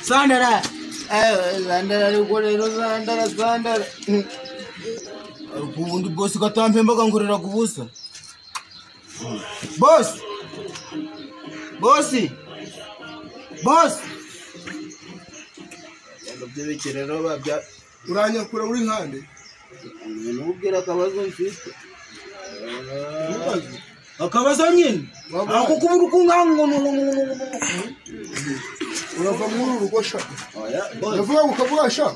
Sandara. Sandara ariko rero Sandara Sandara. Ariko ubundi boss katampembaga nkorera ku busa. Boss. Boss. Boss. Yanga rero babya uranyakura uri nkande. Nubwira akabazo mfite. Akabazo nyine. Ako kubura ukungango. Urava muri uru rugo sha. Ndavuga ngo ukavuga sha.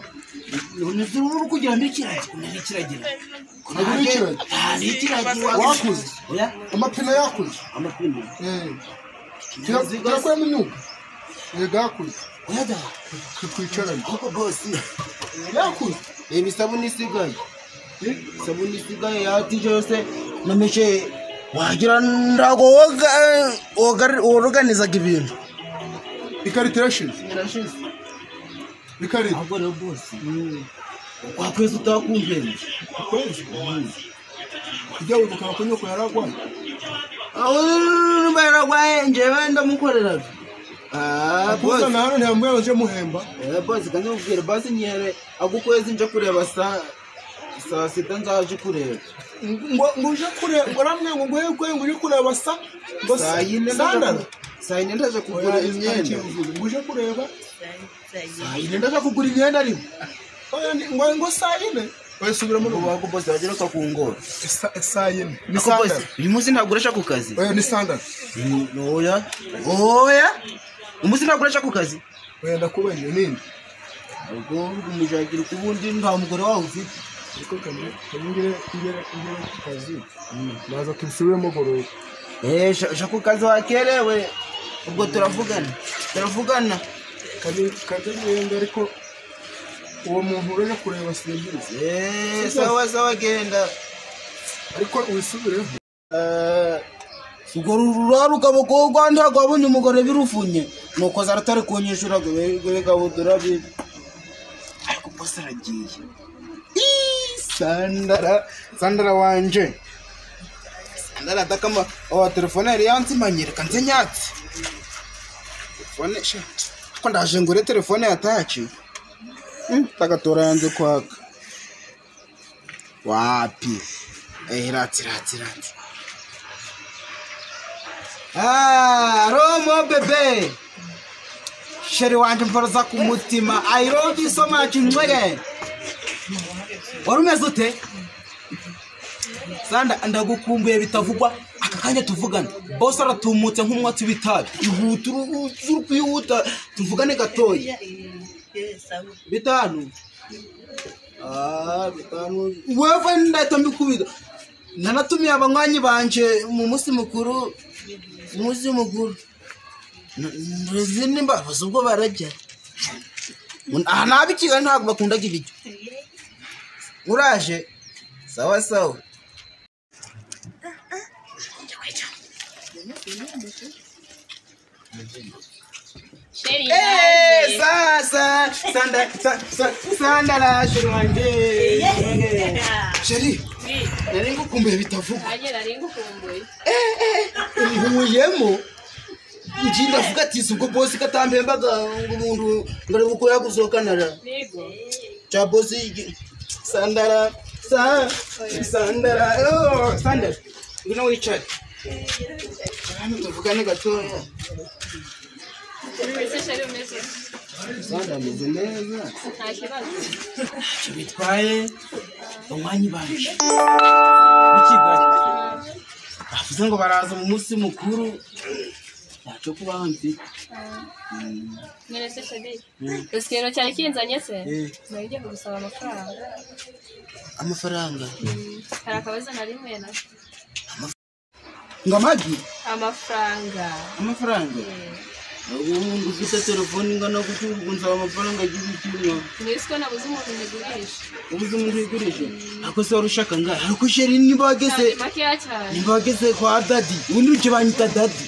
Nizuru kugira ndikiragi, ndikiragira. Ndikiragi. Wakuze. Oya, amapine yakuze. Amapine. Kirakwema imyuka. Yego yakuze. Oya da. Twicaranye. Koko boss. Yakuze. Reba isabune isigaye. Isabune isigaye yatije yose nameshe wagira ndago woga organizaga ibintu. Ikarita irashize. Irashize. Ikarita. Ahubwo rero boss. Kwa kwezi utakumpenda. Ukwezi. Ujya wibuka ko nyoko yaragwaye. Aho yaragwaye njyewe ndamukorera. Ah, boss. Kuzana hano ntiyambwira ngo nje muhemba. Eh boss, kandi ubwira basi nyere agukwezi nje kureba saa sita nzaje kureba. Ngo uje kureba uramwe ngo nguhe kwe ngo uje kureba sa ngo Saa yine Sandara. Saa yine ndaje kugura imyenda. Ngo uje kureba. Saa yine ndaje kugura imyenda ariko. Oya ngo saa yine. Oya subira muri Ngo wako boss bagera kakungora. Saa yine. Ni Ako boss, Sandara. uyu munsi ntaguresha ku kazi. Oya ni Sandara. Oya. Oya. Umunsi ntaguresha ku kazi. Oya ndakubajije ninde? Ubwo umushakira ku bundi nta mugore wawe ufite. Ariko kangire ngire ku kazi. Naza tubisubiremo goroba. Eh, sha ku kazi wakerewe. Ubwo turavugana. Turavugana. Kandi ngende ariko uwo muntu uraje kureba simbizi. Eh, sawa sawa genda. Ariko wisubireho. Eh, ubwo ruraruka bukogwa ntabwo wabonye umugore birufunye nuko zaratari kunyishura ngo bibi ariko boss aragiye. Ii, Sandara Sandara wanje Sandara adakama oh telefone yari yanzimanye reka nze nyatsi telefone sha ko ndaje ngure telefone yataci tagatora yanze kwaka wapi eh ratsi ratsi ratsi. Ah, Romo bébé. Chéri wanje mporoza ku mutima. I love you so much mwege. Wari umeze ute? Sanda ndagukumbuye bitavugwa aka kanya tuvugana. Boss aratumutse nk'umwatsi w'itabi. Ihuta uri kwihuta tuvugane gatoya. 5. Ah, 5. Wewe ndahita mbikubita. Nanatumiye abanywanyi banje mu munsi mukuru. Umunsi mukuru. Nzi nimba bazi ubwo barajya. Aha nabi Kigali ntabwo bakundaga ibiryo. Uraje? Sawa sawa. Chéri, Eh, sasa sanda sandara chéri wanje. Chéri, nari ngukumbuye bitavugwa. Nanjye nari ngukumbuye. Nkuyemo. Nji ndavuga ati ubwo boss katampembaga ngo umuntu ngo arebe uko yagusohokanara. Yego. Cha boss Sandara sa Sandara oh Sandara ngwino wicare hano tuvugane gatoya. Ese chéri umeze? Sandara ameze neza. Nta kibazo. Ntacyo bitwaye banywanyi banje b'i Kigali bavuze ngo baraza mu munsi mukuru ntacyo kubaho mfite. None se chéri, uzi ikintu cyari kinzanye se? Eh. Nari ngiye kugusaba amafaranga. Amafaranga? Hari akabazo nari mpuye nako. Ngo amagi? Amafaranga. Amafaranga? Eh. Ubundi ufite telefone ingana gutya ubu nsaba amafaranga y'ibikino? Mwese ko nabuze umuntu nyigurisha. Ubuze umuntu uyigurisha ariko se wari ushaka ngahe ariko chéri niba wageze Cyane makeya cyane. Niba wageze kwa daddy ubundi ujye banyita daddy.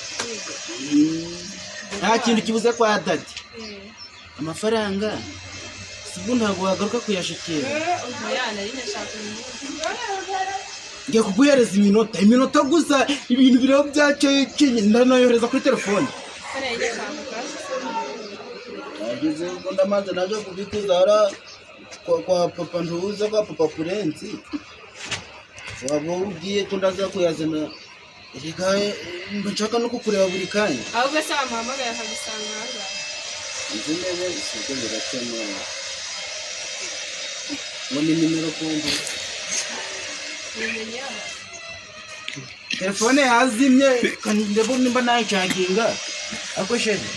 Nta kintu kibuze kwa daddy. Eh. Amafaranga sibwo ntabwo wagaruka kuyashikira. Oya, nari ndashaka uyu munsi. Ngiye kuguhereza iminota iminota gusa ibintu biraba byakeye ndanayohereza kuri telefone. Ko nari ndashaka cash. Ugeze ubwo ndamaze naje kubikuzara kwa papa ntuza kwa papa Purensi. Waba ugiye ko ndaza kuyazana. Reka nshaka no kukureba buri kanya. Ahubwo se wamuhamagaye akagusanga aha ngaha. Nzi neza isoko biracamo. Ngo ni nimero kumva. Ubimenya. Telefone yazimye ndabona nimba nayicaginga. Ariko sheri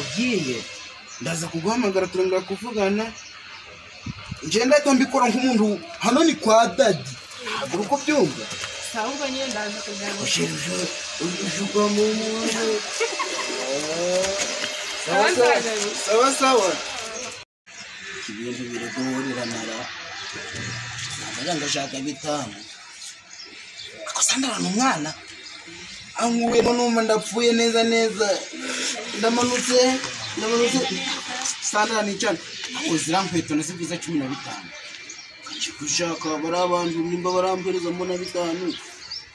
ugiye ndaza kuguhamagara turongera kuvugana. Nje ndahita mbikora nk'umuntu hano ni kwa dadi. Ntabwo uri kubyumva. Sawa ubwo nyine ndaza kugaruka. Sheri ujuga mu Sawa nzagaruka. Sawa sawa. Ibintu biri guhurirana ra. Ntabwo ngashaka bitanu. Ako Sandra ni umwana. Ankuyemo numva ndapfuye neza neza. Ndamanutse. Sandra ni cyane. Ako ziriya nkweto naziguze 15. Kushaka bari abantu nimba barampereza mbona 5.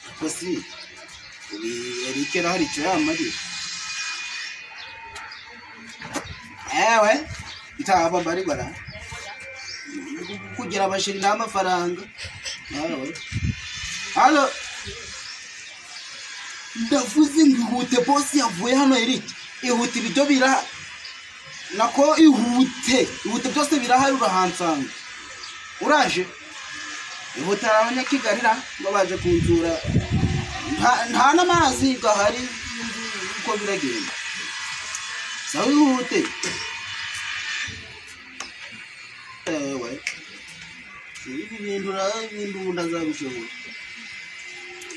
Ariko si Eric hari icyo yamarira. Ewe ntaba bari bara kugira abashiri n'amafaranga. Ewe halo ndavuze ngihute boss yavuye hano Eric. Ihute ibyo bira nako ihute byose birahari urahansanga. Uraje ihute abanyakigali ngo baje kunzura nta n'amazi gahari uko biragenda. Sawa ihute. Ewe ibi bintu ibintu ndazabishobora.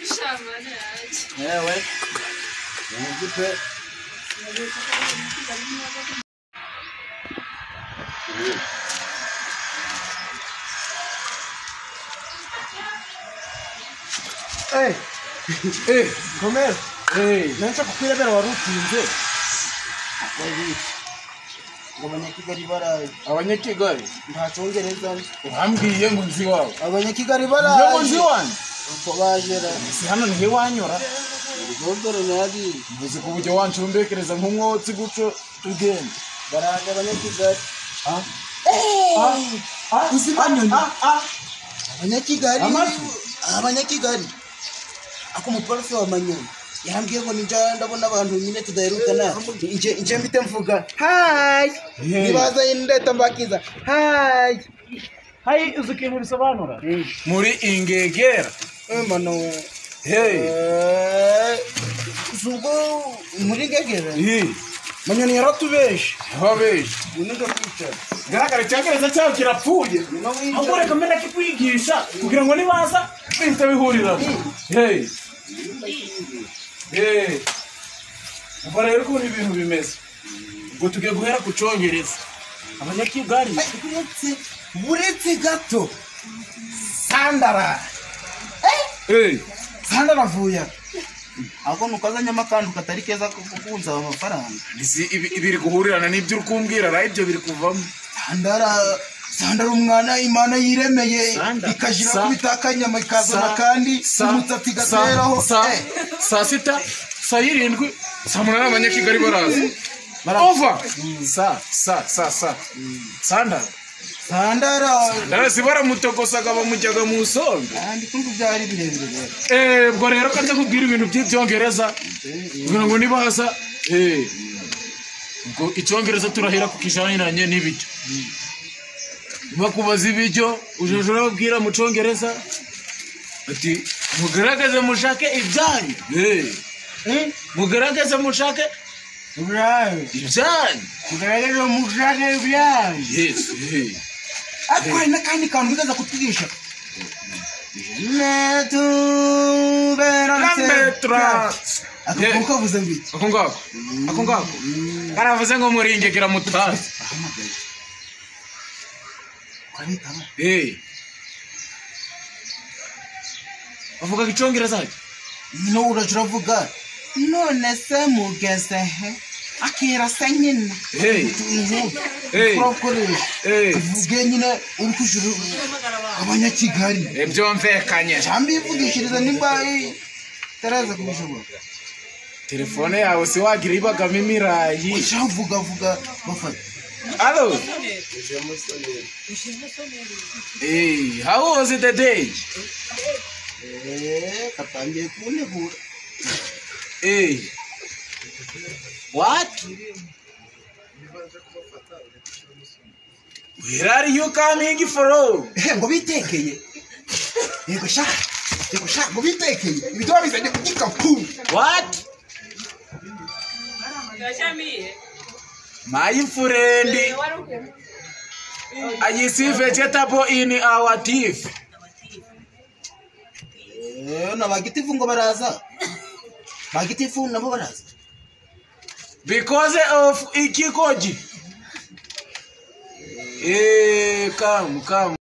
Shamana yanjye. Ewe ngiphe Komera. Nanca kukwirabera wari utinze. Ngo abanyakigali baraje. Abanyakigali nta cyongereza. Urambwiye ngo nzi iwawe. Abanyakigali baraje. Ngo nzi iwanyu. Uko bajera. Si hano nihe wanyura. Urugogoro nabi. Mvuze ku buryo wancumbekereza nk'umwotsi guco tugenda. Baraje abanyakigali. Uzi manyoni. Abanyakigali. Abanyakigali. Ako mupolisi wa Manyoni yarambwiye ngo ninja ndabona abantu nyine tudaherukana nje mbite mvuga hi nibaza indeta mbakiza hi hi uzi ikintu bisobanura muri ingegera mano hey zugo muri ingegera Manyoni yaratubeshe yababeshe unundo kwicara garagara icyongereza cyawe kirapfuye ahubwo reka mbere kikwigisha kugira ngo nibaza bihita bihurirana. Hey umva rero ukuntu ibintu bimeze. Ubwo tugiye guhera ku cyongereza. Abanyakigali buretse gato Sandara Sandara avuye ako nukazanyamo akantu katari keza kukunza amafaranga. Ibiri guhurirana n'ibyo uri kumbwira ra ibyo biri kuvamo. Sandara umwana Imana yiremeye ikajira kubitaka inyama ikazana kandi umutsatsi gateraho. Saa 6 saa 7 saa 8 abanyakigali baraza. Over sa Sandara Sandara si baramutokosaga bamujyaga mu sombe. Ndi kumva byari birebire rero. Ubwo rero kanze kubwira ibintu by'ibyongereza kugira ngo nibaza ubwo icyongereza turahera ku kijanye n'ibiryo. Bakubaza ibiryo ujojo urababwira mu cyongereza ati mugaragaze mushake ibyanyu. Mugaragaze mushake ibyanyu. Mugaragaze mushake ibyanyu. Yes. Ariko hari n'akandi kantu bigaza kutwigisha. Ako kavuze ngo iki? Ako ngako. Karavuze ngo muringegera mutazi. Bavuga icyongereza No uravuga none se mugeze he akira se nyine uvuge nyine uri kujuru abanyakigali byumvikanye cyambivugishiriza nimba taraza kubishobora telefone yawe si wagira ibagamo imirayi ucavuga vuga bafata Hello. Hey, how was it the day? Katangiye kuntegura. Hey. What? Where are you coming from? Ngo bitekeye. Yego sha. Yego sha ngo bitekeye. Ibyo babizanye ku gikapu. What? My friend, I see vegetable in our teeth. Na bagitifu ngo baraza. Bagitifu nabo baraza. Because of ikikoji. Come, come.